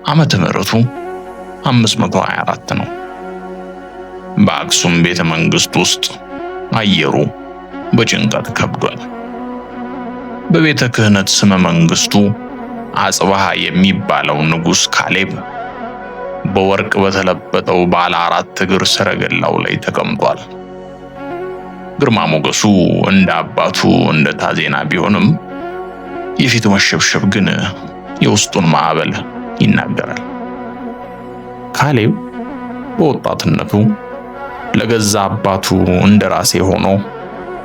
ዓመተ ምሕረቱ 524 ነው። በአክሱም ቤተ መንግስት ውስጥ አየሩ በጭንቀት ከብዷል። በቤተ ክህነት ስመ መንግስቱ አጽብሃ የሚባለው ንጉሥ ካሌብ በወርቅ በተለበጠው ባለ አራት እግር ሰረገላው ላይ ተቀምጧል። ግርማ ሞገሱ እንደ አባቱ እንደ ታዜና ቢሆንም የፊቱ መሸብሸብ ግን የውስጡን ማዕበል ይናገራል። ካሌብ በወጣትነቱ ለገዛ አባቱ እንደራሴ ሆኖ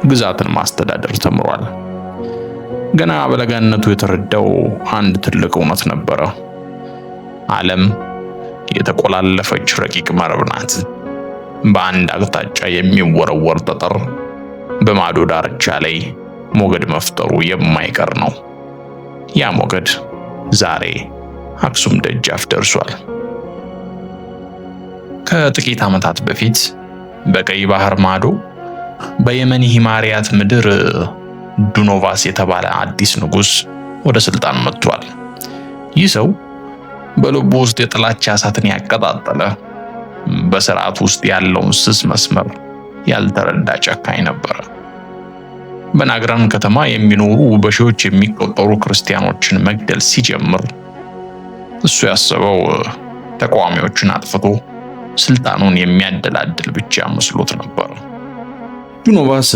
ግዛትን ማስተዳደር ተምሯል። ገና በለጋነቱ የተረዳው አንድ ትልቅ እውነት ነበረ። ዓለም የተቆላለፈች ረቂቅ መረብ ናት። በአንድ አቅጣጫ የሚወረወር ጠጠር በማዶ ዳርቻ ላይ ሞገድ መፍጠሩ የማይቀር ነው። ያ ሞገድ ዛሬ አክሱም ደጃፍ ደርሷል። ከጥቂት ዓመታት በፊት በቀይ ባህር ማዶ በየመን ሂማሪያት ምድር ዱኖቫስ የተባለ አዲስ ንጉሥ ወደ ስልጣን መጥቷል። ይህ ሰው በልቡ ውስጥ የጥላቻ እሳትን ያቀጣጠለ፣ በስርዓት ውስጥ ያለውን ስስ መስመር ያልተረዳ ጨካኝ ነበረ። በናግራን ከተማ የሚኖሩ በሺዎች የሚቆጠሩ ክርስቲያኖችን መግደል ሲጀምር እሱ ያሰበው ተቃዋሚዎችን አጥፍቶ ስልጣኑን የሚያደላድል ብቻ መስሎት ነበር። ዱኖቫስ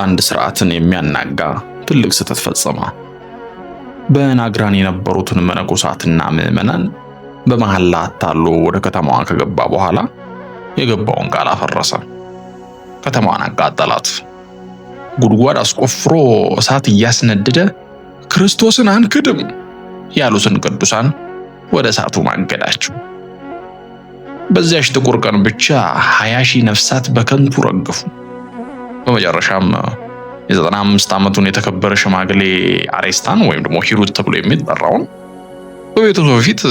አንድ ስርዓትን የሚያናጋ ትልቅ ስህተት ፈጸመ። በናግራን የነበሩትን መነኮሳትና ምዕመናን በመሐላ አታሎ ወደ ከተማዋ ከገባ በኋላ የገባውን ቃል አፈረሰ። ከተማዋን አቃጠላት። ጉድጓድ አስቆፍሮ እሳት እያስነደደ ክርስቶስን አንክድም ያሉትን ቅዱሳን ወደ እሳቱ ማገዳቸው። በዚያች ጥቁር ቀን ብቻ 20,000 ነፍሳት በከንቱ ረገፉ። በመጨረሻም የ95 ዓመቱን የተከበረ ሽማግሌ አሬስታን ወይም ደግሞ ሂሩት ተብሎ የሚጠራውን በቤተሰቡ ፊት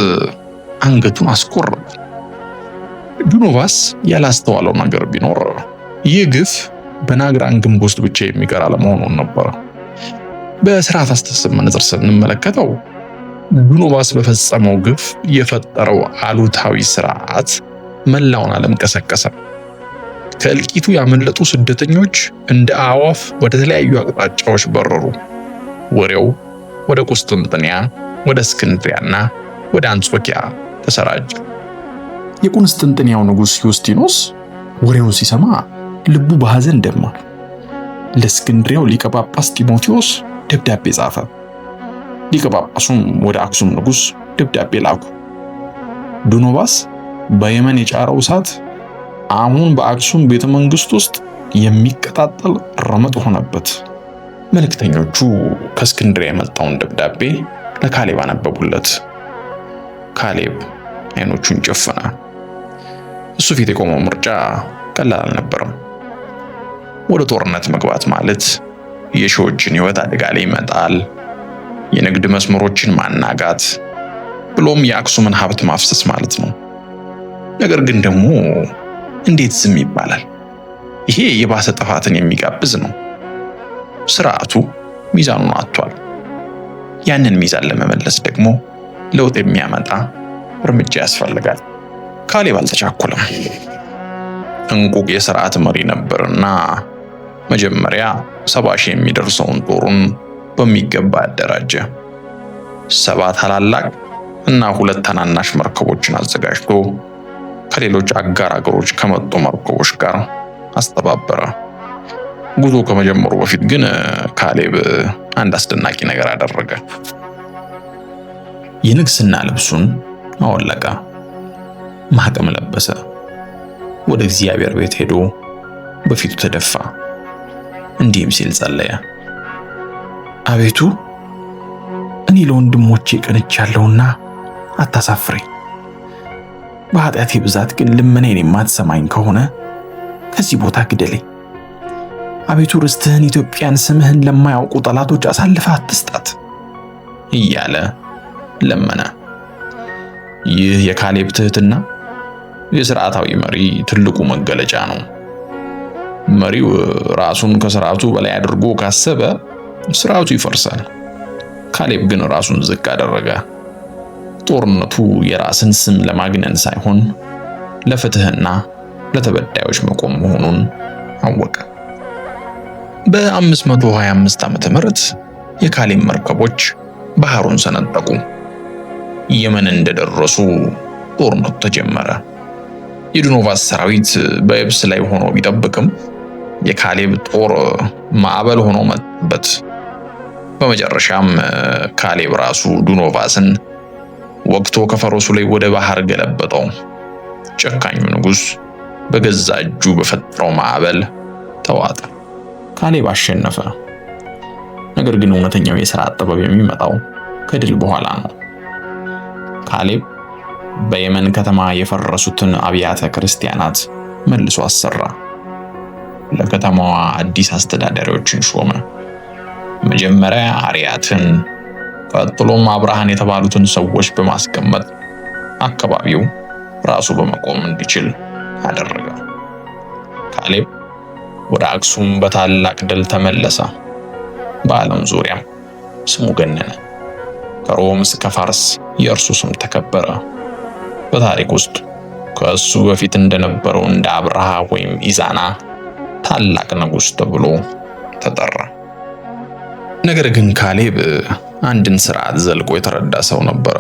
አንገቱን አስቆረጠ። ዱኖቫስ ያላስተዋለው ነገር ቢኖር ይህ ግፍ በናግራን ግንብ ውስጥ ብቻ የሚቀር አለመሆኑን ነበረ። በስርዓት አስተሳሰብ መነጽር ስንመለከተው ዱኖቫስ በፈጸመው ግፍ የፈጠረው አሉታዊ ስርዓት መላውን ዓለም ቀሰቀሰ። ከእልቂቱ ያመለጡ ስደተኞች እንደ አዕዋፍ ወደ ተለያዩ አቅጣጫዎች በረሩ። ወሬው ወደ ቁስጥንጥንያ፣ ወደ እስክንድሪያና ወደ አንጾኪያ ተሰራጨ። የቁስጥንጥንያው ንጉሥ ዩስቲኖስ ወሬውን ሲሰማ ልቡ በሐዘን ደማ። ለእስክንድሪያው ሊቀ ጳጳስ ጢሞቴዎስ ደብዳቤ ጻፈ። ሊቀ ጳጳሱም ወደ አክሱም ንጉሥ ደብዳቤ ላኩ። ዱኖቫስ በየመን የጫረው እሳት አሁን በአክሱም ቤተ መንግስት ውስጥ የሚቀጣጠል ረመጥ ሆነበት። መልእክተኞቹ ከእስክንድሪያ የመጣውን ደብዳቤ ለካሌብ አነበቡለት። ካሌብ አይኖቹን ጨፈነ። እሱ ፊት የቆመው ምርጫ ቀላል አልነበረም። ወደ ጦርነት መግባት ማለት የሺዎችን ሕይወት አደጋ ላይ መጣል፣ የንግድ መስመሮችን ማናጋት፣ ብሎም የአክሱምን ሀብት ማፍሰስ ማለት ነው። ነገር ግን ደግሞ እንዴት ዝም ይባላል? ይሄ የባሰ ጥፋትን የሚጋብዝ ነው። ስርዓቱ ሚዛኑን አጥቷል። ያንን ሚዛን ለመመለስ ደግሞ ለውጥ የሚያመጣ እርምጃ ያስፈልጋል። ካሌብ አልተቻኮለም። እንቁቅ የስርዓት መሪ ነበርና መጀመሪያ 70,000 የሚደርሰውን ጦሩን በሚገባ አደራጀ። 70 ታላላቅ እና 2 ታናናሽ መርከቦችን አዘጋጅቶ ከሌሎች አጋር አገሮች ከመጡ መርከቦች ጋር አስተባበረ። ጉዞ ከመጀመሩ በፊት ግን ካሌብ አንድ አስደናቂ ነገር አደረገ። የንግስና ልብሱን አወለቀ፣ ማቅም ለበሰ። ወደ እግዚአብሔር ቤት ሄዶ በፊቱ ተደፋ። እንዲህም ሲል ጸለየ። አቤቱ እኔ ለወንድሞቼ ቀንቻለሁና አታሳፍረኝ። በኃጢአቴ ብዛት ግን ልመናዬን የማትሰማኝ ከሆነ ከዚህ ቦታ ግደለኝ። አቤቱ ርስትህን ኢትዮጵያን ስምህን ለማያውቁ ጠላቶች አሳልፈህ አትስጣት እያለ ለመነ። ይህ የካሌብ ትህትና የስርዓታዊ መሪ ትልቁ መገለጫ ነው። መሪው ራሱን ከስርዓቱ በላይ አድርጎ ካሰበ ስርዓቱ ይፈርሳል። ካሌብ ግን ራሱን ዝቅ አደረገ። ጦርነቱ የራስን ስም ለማግነን ሳይሆን ለፍትህና ለተበዳዮች መቆም መሆኑን አወቀ። በ525 ዓመተ ምህረት የካሌብ መርከቦች ባህሩን ሰነጠቁ። የመን እንደደረሱ ጦርነቱ ተጀመረ። የዱኖቫስ ሰራዊት በየብስ ላይ ሆኖ ቢጠብቅም የካሌብ ጦር ማዕበል ሆኖ መጣበት። በመጨረሻም ካሌብ ራሱ ዱኖቫስን ወግቶ ከፈረሱ ላይ ወደ ባህር ገለበጠው። ጨካኙ ንጉሥ በገዛ እጁ በፈጠረው ማዕበል ተዋጠ። ካሌብ አሸነፈ። ነገር ግን እውነተኛው የሥራ ጥበብ የሚመጣው ከድል በኋላ ነው። ካሌብ በየመን ከተማ የፈረሱትን አብያተ ክርስቲያናት መልሶ አሰራ። ለከተማዋ አዲስ አስተዳዳሪዎችን ሾመ። መጀመሪያ አርያትን፣ ቀጥሎም አብርሃን የተባሉትን ሰዎች በማስቀመጥ አካባቢው ራሱ በመቆም እንዲችል አደረገ። ካሌብ ወደ አክሱም በታላቅ ድል ተመለሰ። በዓለም ዙሪያም ስሙ ገነነ። ከሮም እስከ ፋርስ የእርሱ ስም ተከበረ። በታሪክ ውስጥ ከእሱ በፊት እንደነበረው እንደ አብርሃ ወይም ኢዛና ታላቅ ንጉሥ ተብሎ ተጠራ። ነገር ግን ካሌብ አንድን ስርዓት ዘልቆ የተረዳ ሰው ነበረ።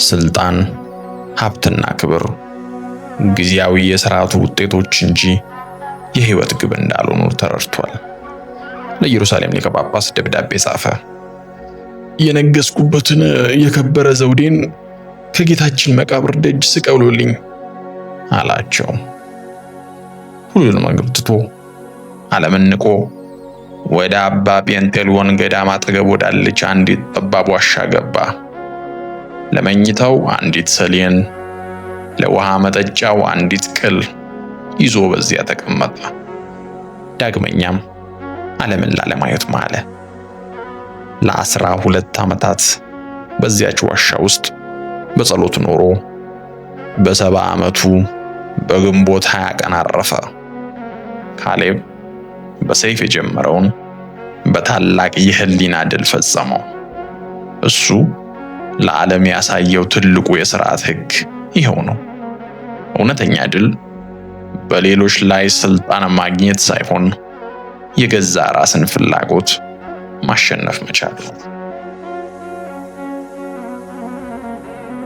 ስልጣን፣ ሀብትና ክብር ጊዜያዊ የስርዓቱ ውጤቶች እንጂ የህይወት ግብ እንዳልሆኑ ተረድቷል። ለኢየሩሳሌም ሊቀ ጳጳስ ደብዳቤ ጻፈ። የነገስኩበትን የከበረ ዘውዴን ከጌታችን መቃብር ደጅ ስቀሉልኝ አላቸው። ሁሉንም ነገር ትቶ ዓለምን ንቆ ወደ አባ ጴንጤልዮን ገዳም አጠገብ ወዳለች አንዲት ጠባብ ዋሻ ገባ። ለመኝታው አንዲት ሰሌን፣ ለውሃ መጠጫው አንዲት ቅል ይዞ በዚያ ተቀመጠ። ዳግመኛም ዓለምን ላለማየት ማለ። ለ12 ዓመታት በዚያች ዋሻ ውስጥ በጸሎት ኖሮ በ70 ዓመቱ በግንቦት 20 ቀን አረፈ። ካሌብ በሰይፍ የጀመረውን በታላቅ የህሊና ድል ፈጸመው። እሱ ለዓለም ያሳየው ትልቁ የሥርዓት ሕግ ይኸው ነው። እውነተኛ ድል በሌሎች ላይ ስልጣን ማግኘት ሳይሆን የገዛ ራስን ፍላጎት ማሸነፍ መቻል ነው።